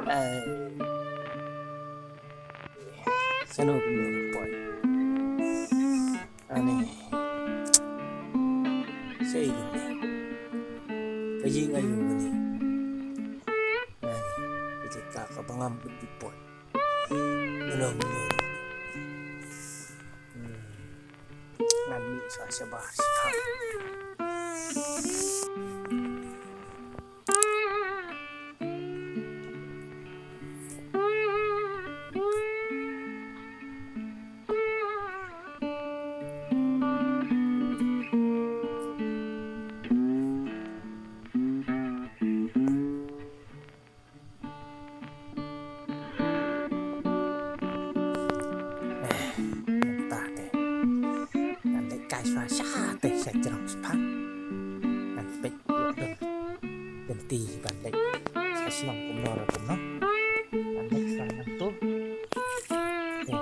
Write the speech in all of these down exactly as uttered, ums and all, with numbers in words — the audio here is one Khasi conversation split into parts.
Ai. Sano kumno poi. Ani. Sei kumno. Ka ïing aïu kane. Ani. Ka jaka kaba ngam bit bit poi. Mano mano. Hmm. Ngan mih sa shabar shathang. Eh, mynta te ngan leit kai shuwa sha te sha jrong shipang. Ngan peit ïa don lynti ban leit sha shnong kumno re kumno. Ngan leit shuwa ngan tu. Te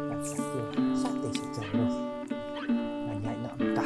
ngan sa kiew sha te sha jrong. Ngan ïaid noh mynta.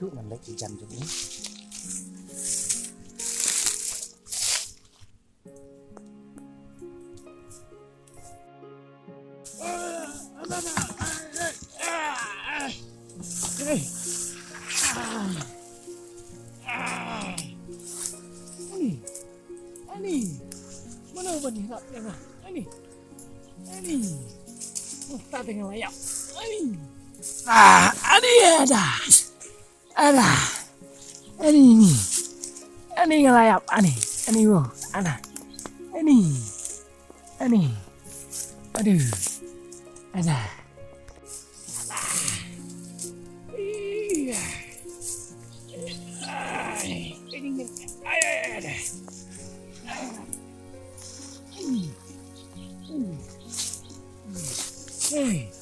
Shu ngan leit ïa jam jong u. Ani, ani, mano ban ïarap ïa nga? Ani, ani. Oh, ta teng la ïap. Ani. Ah, ani ada. Ada. Ani ni. Ani nga la ïap, ani. Ani wo. Ada. Ani. Ani. Aduh. Ada. Ai. Ai, ai, ai, ai.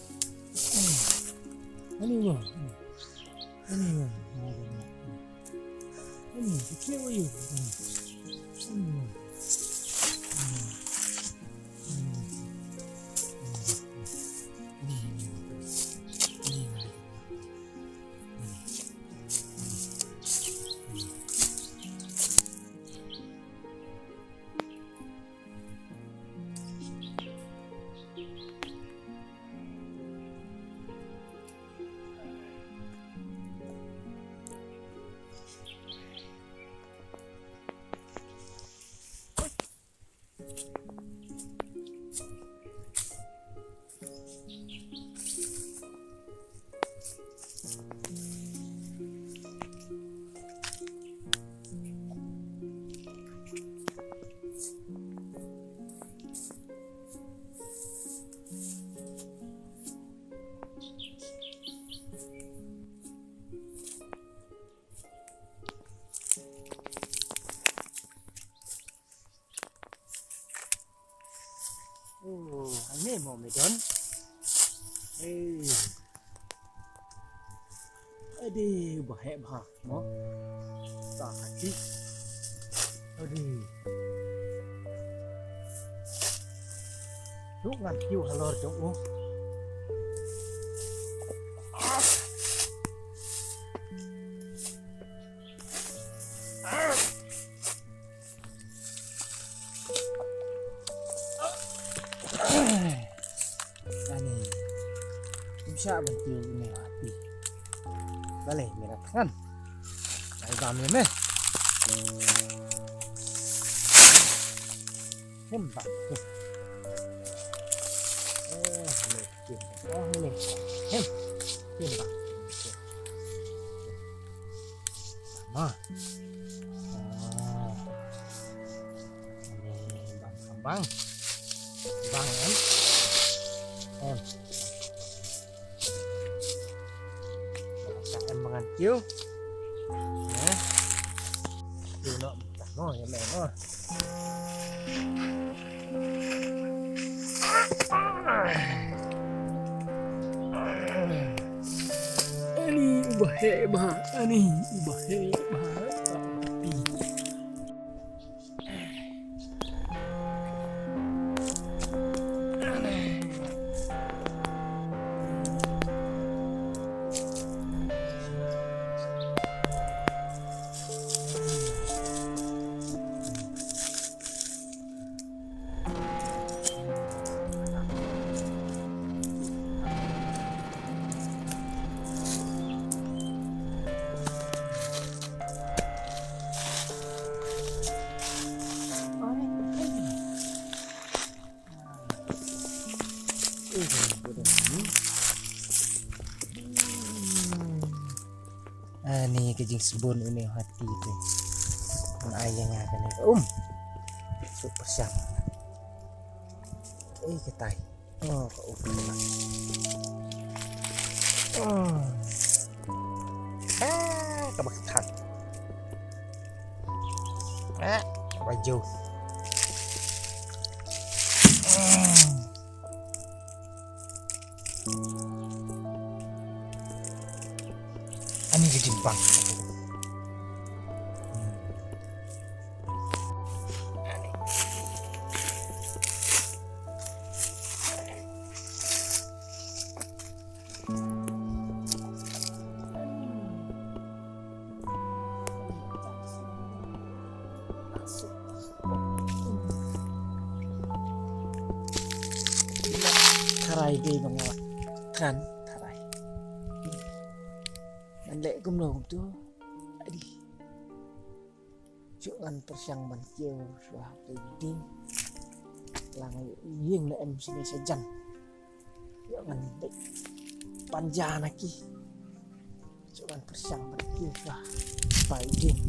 Ani, wah. Ani, wah. Ani, wah. Oh, ane mo me don. Eh. Ade, bahek bah mo. Ta hati. Ade. Duk ngan kiew halor jong u. Ani. Ym shah ban kiew ine hati. Balei me la thngan. Ai bam ïa me. Hem bam. Oh, me kiew. Oh, me. Hem. Hem bam. Ma. Ah. Bang, bang. Bang, em. Em. Bang, em, bang, em. Eh. Kiew noh, noh, em, em, noh. Ani, u bahek bah, ani, u bahek bah. Ani ka jingsbun une u hati te. Ngan ai ïa nga kane ka um. Suk pyrshang. Eh, ka tai. Oh, ka um. Oh. Ah, kaba kthan. Ah, kaba jew. Ah. Ani ka jingbang. Tharai dei ba nga la kren tharai. Ngan leh kumno kumto. Adi. Shu ngan pyrshang ban kiew shuwa ha pdeng. Lang ïing la em shane shajan. Ïoh ngan leit pynja na ki. Shu ngan pyrshang ban kiew shuwa ha pdeng.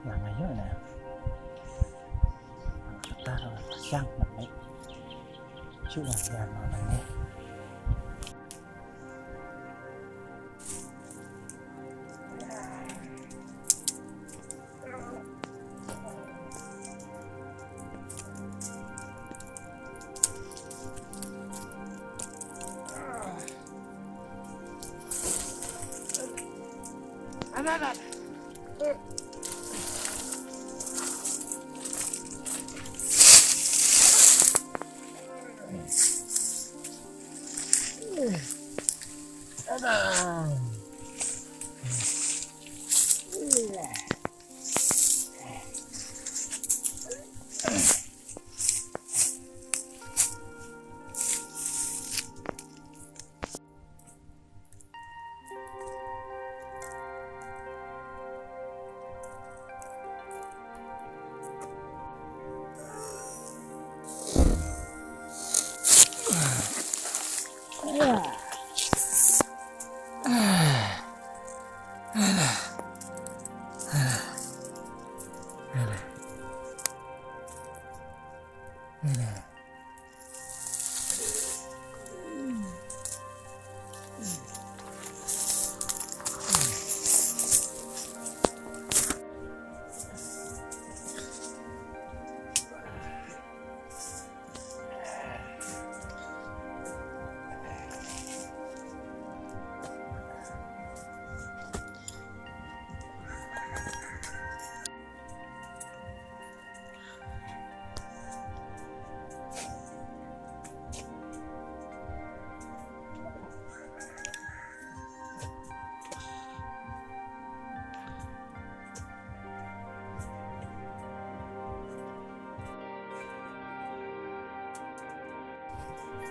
Lang ayo na. Kita siang na mai. Chu na siang na mai.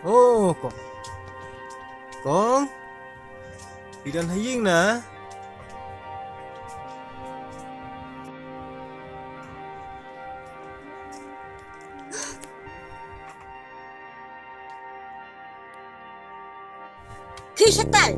Oh, kong. Kong. Phi don ha ïing na? Ki shatan,